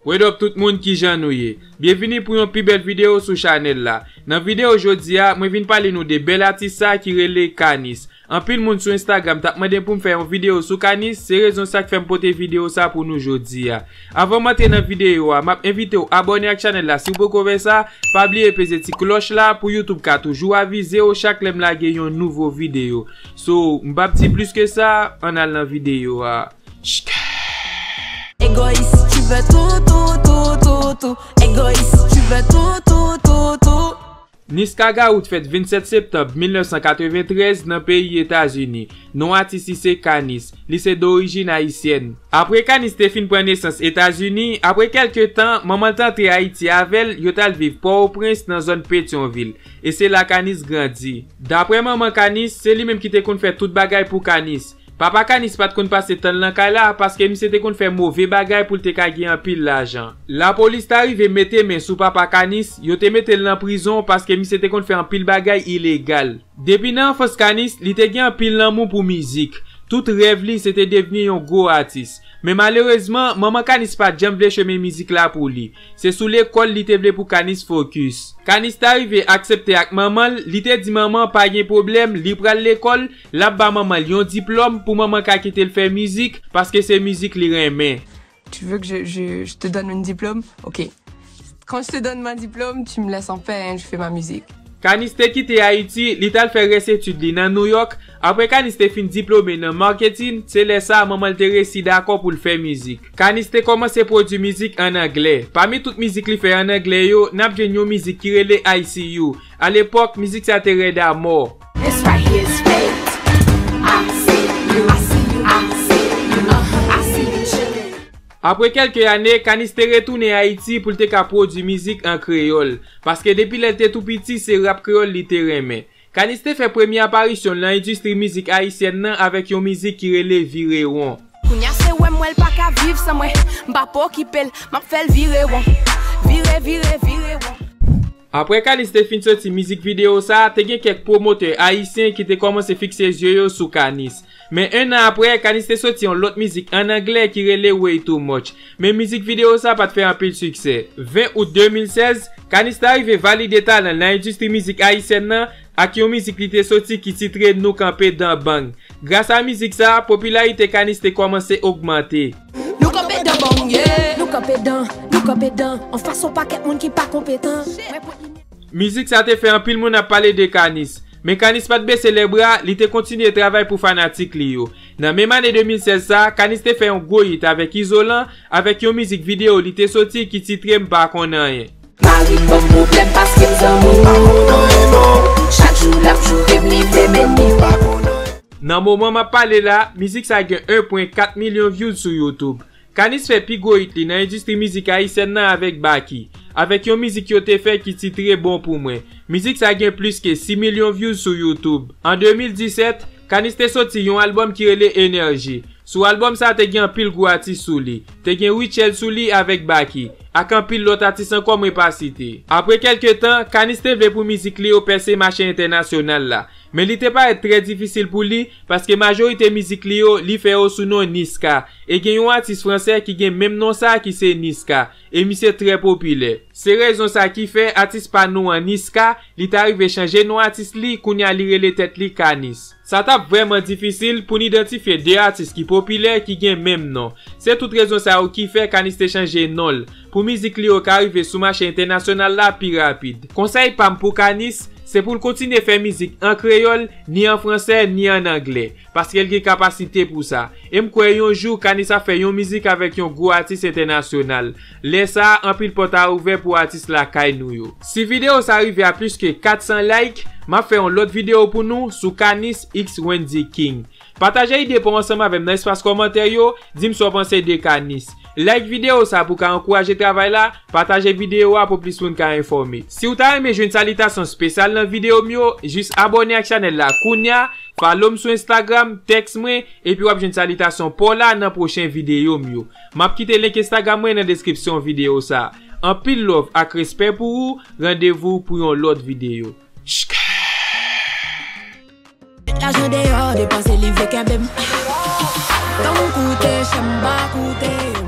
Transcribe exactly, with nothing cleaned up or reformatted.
What up tout moun, kijan nou ye? Byenvini pou yon pi bèl videyo sou chanèl la. Nan videyo jodi a, mwen vin pale nou de bèl atis sa ki rele Kanis. Anpil moun sou Instagram t ap mande pou m fè yon videyo sou Kanis, se rezon sa k fè m pote videyo sa pou nou jodi a. Anvan m antre nan videyo a, m ap envite w abòne ak chanèl la si w poko fè sa, pa bliye peze ti klòch la pou YouTube ka toujou avize w chak lè m lage yon nouvo videyo. So, m p ap di plis ke sa, ann al nan videyo a. Egoïste, tu veux tout, tout, tout, tout, tout. Egoïste, tu veux tout, tout, tout, tout. Niska Garout fèt vennsèt septanm mil nèf san katreventrèz nan peyi Etazini. Non atis li se Kanis. Li se dorijin ayisyèn. Apre Kanis te fin pran nesans Etazini, apre kèlke tan, manman l t antre Ayiti avè l, yo t al viv Pòtoprens nan zòn Petyonvil. E se la Kanis grandi. Daprè manman Kanis, se li menm ki te konn fè tout bagay pou Kanis. Papa Kanis pa t konn pase tan l nan kay la, paske misye te konn fè move bagay pou l te ka gen anpil lajan. Lapolis ta rive mete men sou papa Kanis, yo te mete l nan prizon paske misye te konn fè anpil bagay ilegal. Depi nan anfans Kanis, li te gen anpil lanmou pou mizik. Tout rèv li se te devni yon gwo atis. Men malerezman, manman Kanis pa t janm vle chemen mizik la pou li. Se sou lekòl li te vle pou Kanis fokis. Kanis ta rive aksepte ak manman l, li te di manman pa gen pwoblèm, li pral lekòl, l ap ba manman l yon diplòm pou manman ka kite l fè mizik, paske se mizik li renmen. Tu veux que je, je, je te donne un diplôme? Ok. Quand je te donne mon diplôme, tu me laisses en paix, hein, je fais ma musique. Kanis te kite Ayiti, li t al fè rès etid li nan Nouyòk. Apre Kanis te fin diplome nan marketing, se lè sa a manman l te resi dakò pou l fè mizik. Kanis te kòmanse pwodui mizik ann anglè. Pami tout mizik li fè ann anglè yo, n ap jwenn yon mizik ki rele I See You. Alepòk, mizik sa te rèd amò. This right here is fake. I see you. I see you. I see you. Uh-huh. I see you chillin'. Apre kèlke ane, Kanis te retounen Ayiti pou l te ka pwodui mizik an kreyòl, paske depi lè l te tou piti, se rap kreyòl li te renmen. Kanis te fè premye aparisyon l nan endistri mizik ayisyèn nan avèk yon mizik ki rele Vire Won. Kounya se wè m wè l pa ka viv san mwen. M pa p okipe l, m ap fè l vire won. Vire, vire, vire won. Apre Kanis te fin soti mizik videyo sa, te gen kèk pwomotè ayisyen ki te kòmanse fikse zye yo sou Kanis. Men en an apre, Kanis te soti yon lòt mizik ann anglè ki rele Way Too Much. Men mizik videyo sa pa t fè anpil siksè. Ven out de mil sèz, Kanis ta rive valide talan l nan endistri mizik ayisyèn nan ak yon mizik li te soti ki titre Nou Kanpe Dan Bang. Gras a mizik sa, popilarite Kanis te kòmanse ogmante. Nou kanpe dan bang, yeah. Nou kanpe dan, nou kanpe dan, anfas yon pakèt moun ki pa konpetan. Mizik sa te fè anpil moun ap pale de Kanis. Men Kanis pa t bese lèbra, li te kontinye travay pou fanatik li yo. Nan menm ane de mil sèz sa, Kanis te fè yon gwo hit avèk Izolan, avèk yon mizik videyo li te soti ki titre M Pa Konn Anyen. Mari m ban m pwoblèm paske m zanmi w. Chak jou l ap joure m, li vle men ni. Nan moman m ap pale la, mizik sa gen en pwen kat milyon views sou YouTube. Kanis fè pi gwo hit li nan endistri mizik ayisyèn nan avèk Baky, avèk yon mizik yo te fè ki titre Bon Pou Mwen. Mizik sa gen plis ke sis milyon views sou YouTube. An de mil disèt, Kanis te soti yon albòm ki rele Enèji. Sou albòm sa te gen anpil gwo atis sou li. Te gen Rutshelle sou li avèk Baky, ak anpil lòt atis ankò mwen pa site. Apre kèlke tan, Kanis te vle pou mizik li yo pèse mache entènasyonal la. Men li te parèt trè difisil pou li, paske majorite mizik li yo, li fè yo sou non Niska. E gen yon atis fransè ki gen menm non sa ki se Niska. E misye trè popilè. Se rezon sa ki fè atis pa nou an Niska, li ta rive chanje non atis li, kounya li rele tèt li Kanis. Sa t ap vrèman difisil pou n idantifye de atis ki popilè ki gen menm non. Se tout rezon sa yo ki fè Kanis te chanje non l, pou mizik li yo ka rive sou mache entènasyonal la pi rapid. Konsèy pa m pou Kanis, se pou l kontinye fè mizik an kreyòl, ni an fransè, ni an anglè, paske l gen kapasite pou sa. E m kwè yon jou, Kanis ap fè yon mizik avèk yon gwo atis entènasyonal. Lè sa a, anpil pòt a ouvè pou atis lakay nou yo. Si videyo sa rive a plis ke kat san like, m ap fè yon lòt videyo pou nou sou Kanis x Wendy King. Pataje ide pa w ansanm avè m nan espas kòmantè yo, di m sa w panse de Kanis. Like videyo sa pou w ka ankouraje travay la, pataje videyo a pou plis moun ka enfòme. Si w ta renmen jwenn salitasyon espesyal nan videyo m yo, jis abòne ak chanèl la kounya, follow m sou Instagram, tèks mwen, epi w ap jwenn salitasyon pa w la nan pwochen videyo m yo. M ap kite link Instagram mwen nan deskripsyon videyo sa. Anpil love ak respè pou ou, randevou pou yon lòt videyo. Met lajan deyò, depanse li vle kenbe m. Tan m koute, chè m pa koute.